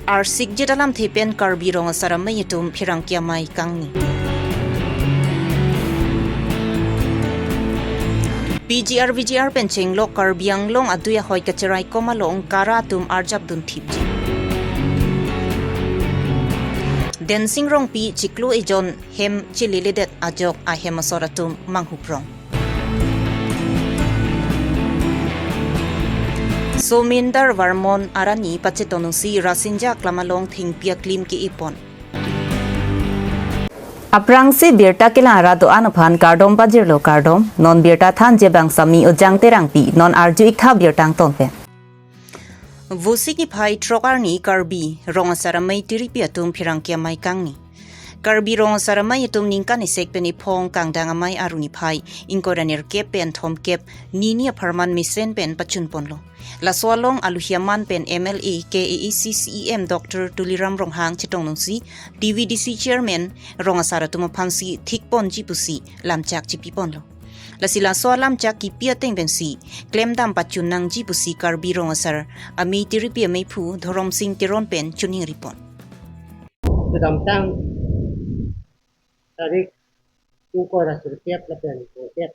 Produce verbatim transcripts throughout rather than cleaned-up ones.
Arsikjet alamthe pen Karbi Rong Asar Amei atum pherangke amei kangni. P G R V G R pen chenglok Karbi Anglong adui ahoi kacherai kom along kara atum arjap dun thipji. Densing Rongpi chiklo ejon hem chileledet ajok ahem asor atum manghuprong. Somindar Varmon arani pachetongsi Rasinja Klamalong thengpi aklim ke-epon. Aphrangsi birta kelang arat do-an aphan kardom pajirlo kardom, non birta thanji abang Sami Ujang Terangpi, non arju-ik tha birta angton pen. Vosik niphai throk arni Karbi Rong Asar Amei tiripi atum pherangke amei kangni. Karbi Rong Asar Amei atum ningkan isek pen iphong kangdang amei aru niphai ingkoi ra nerkep pen thomkep nini apharman mesen pen pachunponlo. Laso along aluhi aman pen M L A, K A A C C E M Doctor Tuliram Ronghang chetongdunsi D V D C Chairman Rong Asar atum aphansi thikponji pusi lamchak chipiponlo. Lasi laso alamchak kipi ateng pensi klemdam pachun nangji pusi Karbi Rong Asar Amei tiripi ameiphu Dhoromsing Teron pen chiningripon. Kedamtang tarik ingkoi ra sirkep lapen kongkep,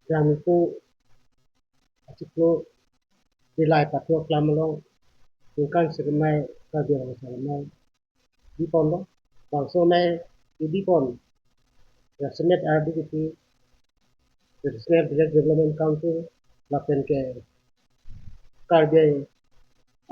Jamitu achiklo Dilai Pathu Aklam along ningkan sirmai Karbi Rong Asar Amei diponlo. Bangso amei dipon Jasemet R D K T, Traditional Village Development Council, lapen ke Karbi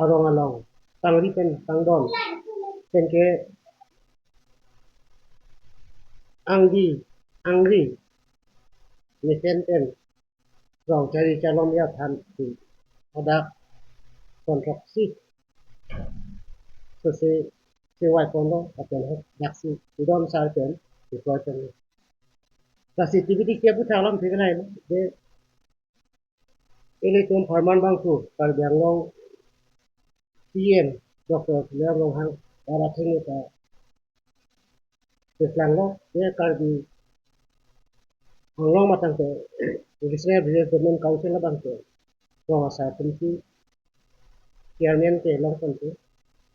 arong along tangri pen tangdon pen ke angdi angri mesen pen rong chari chalom ya than si hadak kontrak si so si si wai kondo apen hadak si udon sar pen si koi pen. Lasi T V D C aputhak alam thik nai de ilitum apharman abangphu Karbi Anglong C E M Doctor Tuliram Ronghang arat athengno ta cheslanglo, de Karbi Anglong matang ke Traditional Village Development Council abang ke Rong Asar atum si Chairman ke longpon ke,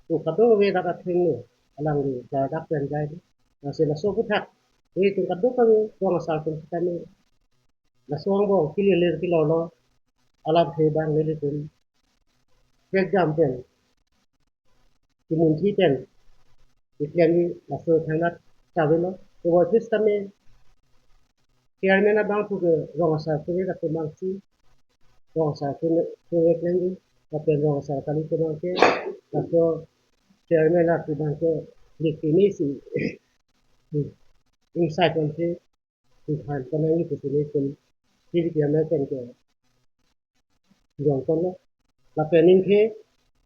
to kadokave dak athengno alangli klardak pen jai. Lasi laso aputhak ilitum kadokave Rong Asar atum sitame laso angbong kililir kilolo alamthe abang nelitum pekjam pen kimunthi pen keklemji laso thangnat ta avelo. Kevoi sitame Chairman abangphu ke Rong Asar atum ke atum abangsi Rong Asar atum ke klemji, lapen Rong Asar kali atum abang ke laso Chairman atum abang ke likpini si ingsai pen si inghan panangji pusi nelitum T V T American ke jongkonlo. Lapen ingkhe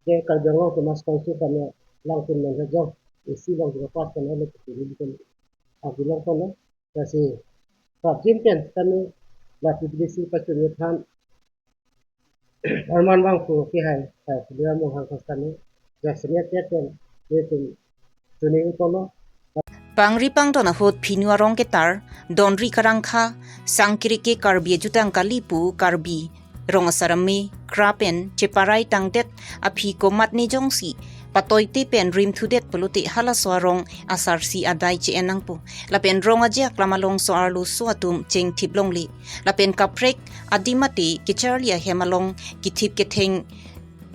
ke Karbi Anglong Autonomous Council kami langpun men hajong isi long juga pas kan lo pusi nelitum agi longkonlo. Lasi prapjin pen kami la T V D C pachun than apharman abangphu kehai, hai Tuliram Ronghang kostan ni, Jasemet pen ilitum chini utolo. Pangri pangdon ahut phinu arong ketar, donri karangkha, sangkiri ke Karbi ajutang kali pu Karbi Rong Asar Amei kra pen cheparai tangdet aphi komatne jongsi patoite pen rimthudet pulote halaso arong asarsi adai che-en nangpo. Lapen rong aje aklam along so-arlo so atum chengthip longle. Lapen kaprek adim mate kecharli ahem along kethip ketheng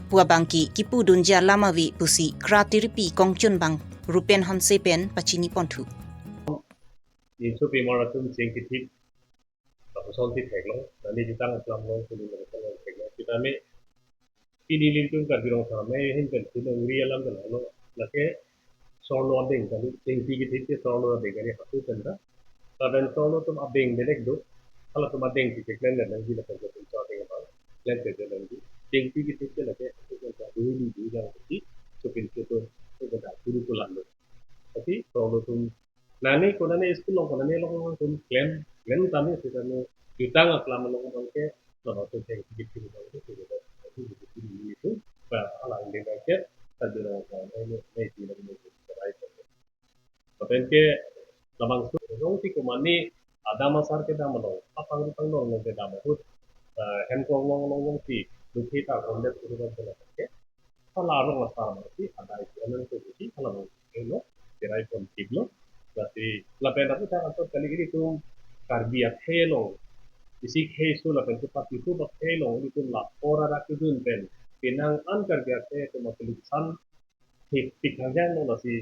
pu abangke kipudunji alam ave pusi kra tiripi kongchunbang Rupen Hanse pen pachiniponthu. Niso pimar atum cheng kethip lapuson si theklong, nani jutang aklam along, kuli along theklong. Sitame pini ilitum Karbi Rong Asar Amei ahin pen pini uri alam pen holo, lake sorlo adeng kali, dengpi kethip ke sorlo adeng kali hatu pen ta. Lapen sorlo atum adeng benek do, halatum adeng si keklem nangji lapen ke tum so adeng abang klem ke nangji. Dengpi kethip ke lake hatu pen ta dui li dui jang kethip, sopin sopin, sopin ta guru kulan do. Tapi sorlo atum nani konani school along konani along atum klem, klem tame sitame jutang aklam along abangke, non atum cheng kethip kethip abangke, sitame kethip kethip itu, ba alang deng abangke, Karbi Rong Asar Amei, amei si nang amei si karai. Lapen ke labangso jongsi komatne adam asar kedam along, apangri pangdon along kedam ahut, eh, hem krong along along jongsi lukhi ta kondet kuruban ke lapen ke Hala arong asar mati adai ke anang ke buti hala mati lo, kirai pon tip lo. Lasi lapen aku tak atur kali ilitum Karbi akhei along, isi khei su lapen tu pati tu bak khei along ilitum la ora rak tu dun pen pinang an Karbi akhei atum akelusan thik thik hangjang lo. Lasi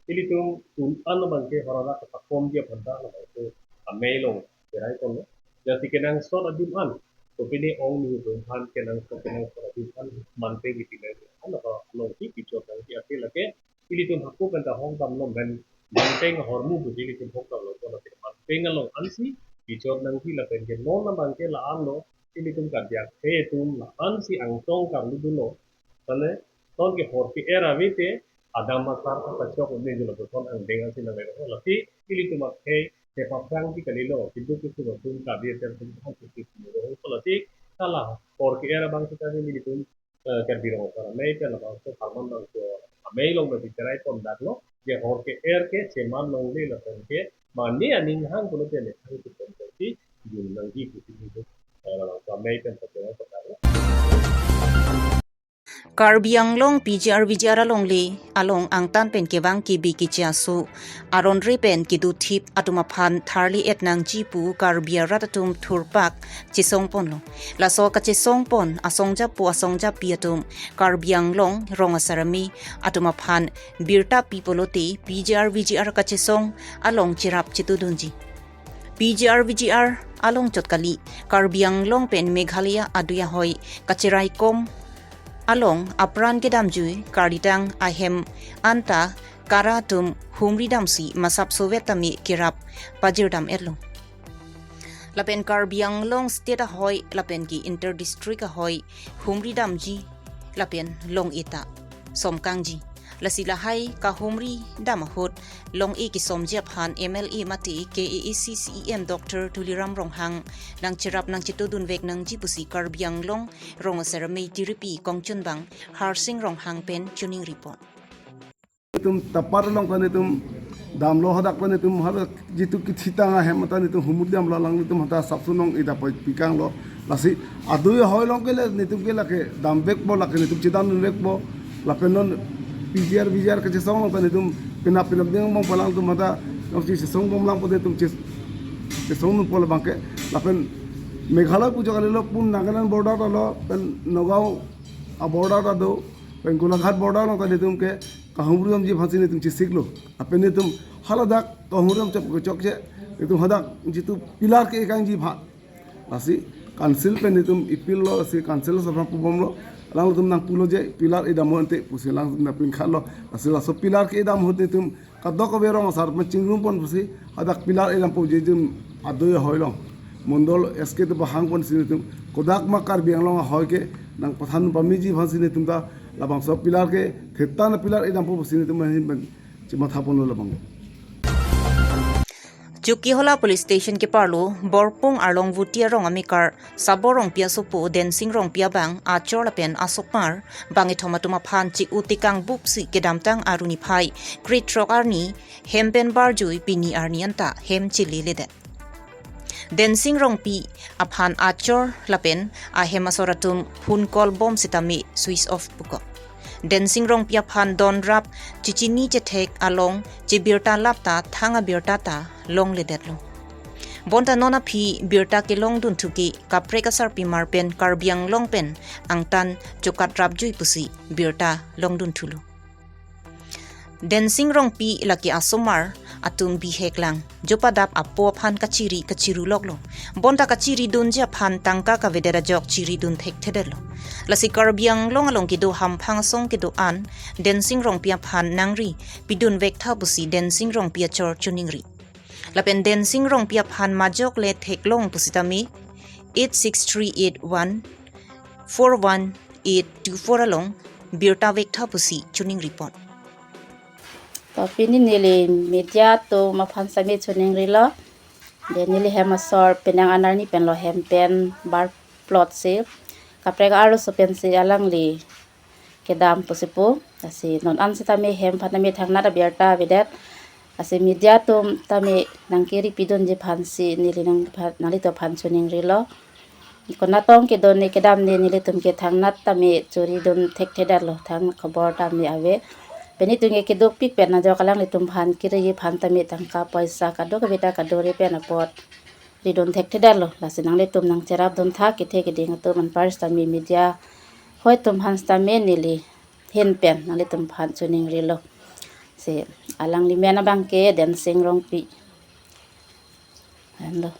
ilitum tun an abang ke hora rak kata kom dia phanta labang tu amei along kirai pon lo. Lasi kenangsot adim an, kopine ong ni tum aphan kenangsot kenangsot adim an manpeng iti nang an apa along si kichot nangji ake lake ilitum hapu pen ta hong dam lo pen manpeng ahormu buji ilitum hong dam lo kono ke manpeng along ansi kichot nangji lapen ke non abang ke la an lo ilitum Karbi akhei atum la ansi angtong karlu dun lo. Tane ton ke hor ke-er ave te adam asar kachok ne jilo ton angdeng ansi nang lo. Lasi ilitum akhei te paprang ti kali lo, kintu kisu lo tum Karbi akhei atum kan kisu lo. Lasi hala hor ke-er abang sita ilitum eh, Karbi Rong Asar Amei pen labangso harman bangso amei along pen kirai pon dak lo, je hor ke-er ke cheman longle lapen ke mane aning hang pulote ne hang tu pen si jun nangji pusi ni, eh, labangso amei pen pacherai pon dak lo. Karbi Anglong P G R V G R alongle along angtan pen kevang kebi keche aso aron re pen kedo thip atum aphan tharli et nangji pu Karbi arat atum thurpak chesong ponlo. Laso kachesong pon asongjapo asongjapi atum Karbi Anglong Rong Asar Amei atum aphan birta pi pulote P G R V G R kachesong along cherap chetudunji. P G R V G R along chot kali, Karbi Anglong pen Meghalaya adui ahoi kacheraikom along apran kedamjui karlitang ahem anta kara atum humri damsi masap sovet tame kerap pajir dam etlo. Lapen Karbi Anglong State ahoi lapen ke inter district ahoi humri damji lapen long-e ta somkangji. Lasi lahai kahumri dam ahut long-e kesomji aphan M L A mate K A A C C E M Doctor Tuliram Ronghang nangcherap nangchetudunvek nangji pusi Karbi Anglong Rong Asar Amei tiripi kongchunbang Harsing Ronghang pen choningri pon. Itum tapar along kan itum damlo hadak kan itum har jitu kithitang ahem atan itum humri damlo alanglitum hata sapsunong ida poi pikanglo. Lasi adui ahoi along ke le nitum ke lake damvekpo lake nitum chedamvekpo. Lapen non P G R V G R kachesong along kan itum pinap pinap ding mong palang tum hata nong chesong bomlang po itum ches-, chesong nunpo labang ke. Lapen Meghalaya pu jok kali lo pun Nagaland border ta lo pen Nagaon a border ta do pen Golaghat border along kan itum ke kahumri damji aphansi nitum chesiklo. Lapen nitum haladak kahumri dam chok chokche nitum hadak jitu pillar ke-e kangji aphan. Lasi council pen nitum appeal lo, lasi council asar aphan pubomlo. Alangtum nangpulo je pillar edam ante pusi alangtum nangpinkhatlo. Lasi laso pillar ke-e dam ahut nitum kadokave rong asar pen chingrum pon pusi hadak pillar edampo je jun adui ahoi along. Mondol S K tu bahang ponsi nitum kodak ma Karbi Anglong ahoi ke nangpathan pameji aphansi nitum ta labangso pillar ke thetan pillar edampo pusi nitum ahin pen chematha ponlo labang. Chokihola Police Station keparlo Borpung arlong Vuti arong amekar Sabo Rongpi asopo Densing Rongpi abang achor lapen asomar bangkethom atum aphan chik-u tekang bupsi kedamtang arni phai krethrok arni hem pen barjui pini arni anta hem chileledet. Densing Rongpi aphan achor lapen ahem asor atum phone call bom sitame switch off pukok. Densing Rongpi aphan donrap chichini chethek along chebirta lap ta thang abirta ta longledetlo. Bonta non aphi birta kelongdunthu ke kaprek asarpimar pen Karbi Anglong pen angtan chokatrapjui pusi birta longdunthulo. Densing Rongpi lake asomar atum bihek lang. Jopadap apo aphan kachiri kachiruloklo. Bonta kachiridunji aphan tangka kavedet ajok chiridun thekthedetlo. Lasi Karbi Anglong along kedo hamphang asong kedo-an Densing Rongpi aphan nangri pidunvektha pusi Densing Rongpi achor choningri. Lapen Densing Rongpi aphan majok le theklong pusitame eight six three eight one four one eight two four along birta vektha pusi choningri pon. To pini neli media atum aphan sitame choningrilo. De neli hem asor penang an arni pen lo hem pen bar plot si kaprek arloso pensi alangli kedam pusi pu. Lasi non an sitame hem aphan tame thangnat abirta avedet. Lasi media atum tame nangkiri pidunji aphansi neli nang pha-, nanglitum aphan choningrilo. Konat tong kedo ne kedam ne nelitum ke thangnat tame chori dun thekthedetlo, thang khobor tame ave. Pen itum ke kedopik pen ajok alanglitum aphan kiri aphan tame tangka poisa kadokave ta kadore pen apot ridun thekthedetlo. Lasi nanglitum nangcherap dun tha kethe keding atum anpar sitame media hoi atum aphan sitame neli ahin pen nanglitum aphan choningrilo. Si alangli amen abang ke Densing Rongpi. Anlo.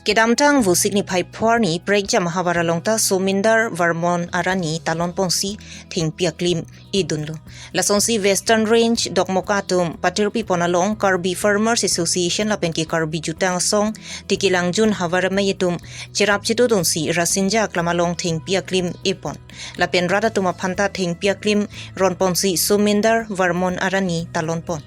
Kedamtang Vosik niphai pho arni prekjam havar along ta Somindar Varmon Arani talon ponsi thengpi aklim idunlo. Lasonsi Western Range Dokmoka atum patirpi pon along Karbi Farmers Association lapen ke Karbi Jutang Asong Tekelangjun havar amei atum cherap chetu dunsi Rasinja aklam along thengpi aklim ipon. Lapen rat atum aphan ta thengpi aklim ron ponsi Somindar Varmon Arani talon pon.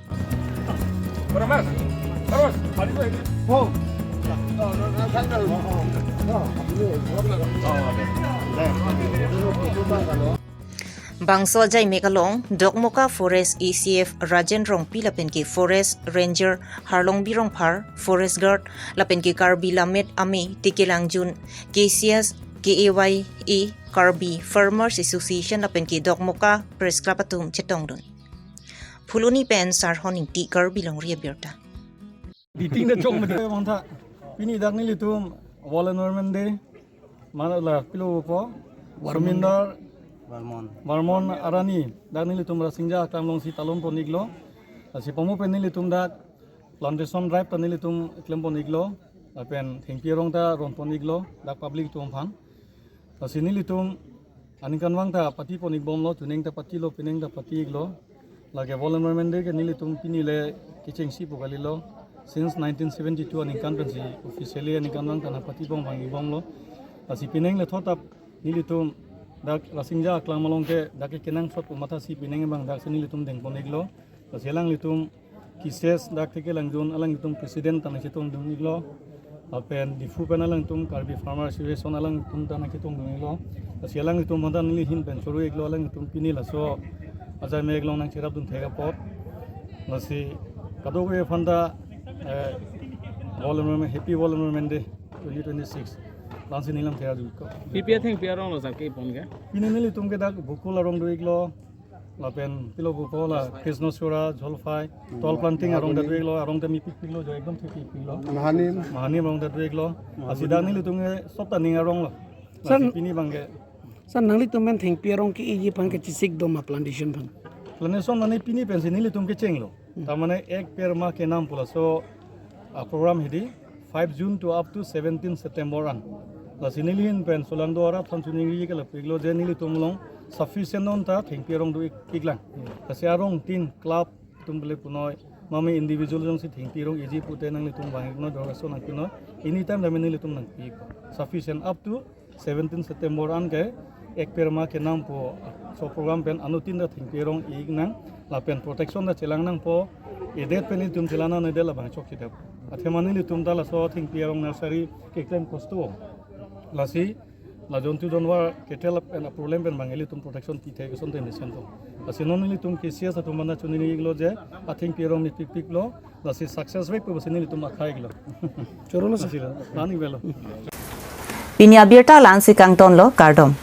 Bangso ajai mek along Dokmoka Forest A C F Rajen Rongpi lapen ke Forest Ranger Harlongbi Rongphar, Forest Guard lapen ke Karbi Lammet Amei Tekelangjun, K C S, K A Y A, Karbi Farmers Association lapen ke Dokmoka Press Club atum chetongdun. Phuloni pen Sarhon Ingti, Karbi Longri Abirta. Diting da chong mati. Bangtha, pini dak nelitum World Environment Day, mana la pilo po, Varmon Somindar Day. Varmon. Varmon Arani, dak nelitum Rasinja aklam alongsi talon pon iklo. Lasi pamu pen nelitum dak plantation drive ta nelitum klem pon iklo. Lapen thengpi arong ta ron pon iklo dak public atum aphan. Lasi nelitum aningkanvang ta pati pon ikbomlo, chuning ta patilo, pining ta pati iklo. Lake World Environment Day ke nelitum pini le kechengsi pu kalilo. Since nineteen seventy-two aningkan pensi officially aningkanvang ta nangpati bom vang ikbomlo. Lasi pining le thotap nelitum dak Rasinja aklam along ke dak ke kenangsot pu mathasi pining abang daksi nelitum deng pon iklo. Lasi alanglitum K C S dak Tekelangjun alanglitum president ta nangchetongdun iklo. Lapen Diphu pen alanglitum Karbi Farmer Association alanglitum ta nangchetongdun iklo. Lasi alanglitum aphan ta neli ahin pen choro iklo, alanglitum pini laso ajai mek along nangcherap dun thek apot. Lasi kadokave aphan ta, eh, World Environment, Happy World Environment Day twenty twenty-six. Lasi neli lam thek adu iklo. Pi pi athengpi arong lo sir ke ipon ke? Pini nelitum ke dak bukul arong do iklo. Lapen pilo pu ko la Krishna Sura, Jolphai, tall planting arong ta do iklo, arong ta mepik piklo, jo ekdom thepik piklo. Mahanim. Mahanim arong ta do iklo. Lasi dak nelitum ke sob ta ning arong lo. Sir, lasi pini abang ke. Sir, nanglitum pen thengpi arong ke-eji aphan ke chesik do ma plantation aphan? Plantation mane pini pensi nelitum kechenglo. Hmm. Tar mane Ek Ped Maa Ke Naam pu laso a program hedi five June to up to seventeen September an. Lasi neli ahin pen solangdo arat aphan choningri ke lapu iklo je nelitum along sufficient non ta thengpi arong do ik, iklang. Lasi arong tin club atum bele punoi, mami individual jongsi thengpi arong eji pute nanglitum vang iknoi, dorgaso nangpinoi. Anytime dami nelitum nangpi ik. Sufficient up to seventeen September an ke Ek Ped Maa Ke Naam pu so program pen anuttin ta thengpi arong ik nang lapen protection ta chelang nangpo, edet pen itum chelang nang edet labang chokche dep. Athema nelitum ta laso thengpi arong nursery keklem kosto. Lasi la jontu jonwar ketel pen a problem pen bang ilitum protection ti thek ason te mesen to. Lasi non nelitum K C S atum aphan ta choningri iklo je athengpi arong mepik piklo. Lasi success vek pu basi nelitum akhai iklo. Choro lo sir. Lasi la, lani velo. Pini abirta la-ansi kangtonlo, kardom.